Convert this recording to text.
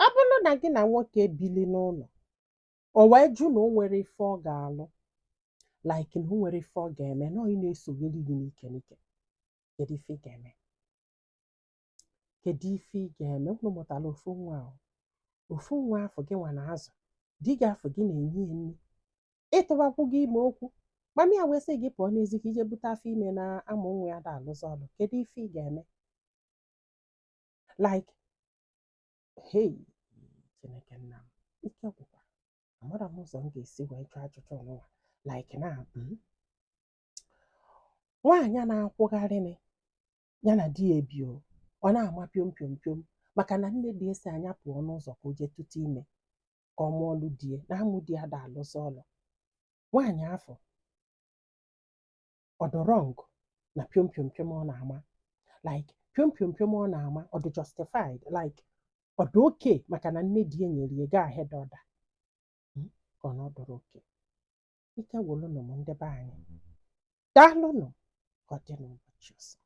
Ọ bụrụ na gị na nwoke bili n'ụlọ, o wee jụ na o nwere ife ọ ga-alụ, like na o nwere ife ọ ga-eme, na ọ na-esogheri gị n'ike n'ike, kedu ife ị ga-eme? Kedu ife ị ga-eme? Unu mụtara ofu nwa o, ofu nwa afọ gị nwa na-azụ, di gị afọ gị na-enye ya nri, ịtụbakwu gị ime okwu mami ya wee sị gị pụọ n'ezi ka ije bute afọ ime na amụ nwa ya da alụzi ọlụ. Kedu ife ị ga-eme? Like, hey, Chineke nna m, ike gwụkwa. Amara m ụzọ m ga-esi wee jụọ ajụjụ ọnụnwa. Like na nwaanyị a na-akwụgharịnị ya na di ya ebi o, ọ na-ama piom piom piom maka na nne di esi anya pụọ n'ụzọ ka o jee tụta ime ka ọ mụọlụ di ya na amụ di ya da alụzi ọlụ. Nwaanyị afọ, ọ dị wrong na piom piom piom ọ na-ama? Like, piom piom piom ọ na-ama, ọ dị justified? Like, ọ dị okay maka na nne di ya nyere ya go ahead order, ka ọ na ọ dịrọ okay? Ike gwụlụnụ m, ndị be anyị. Daalụnụ, ka ọ dị n'ụbọchị ọzọ.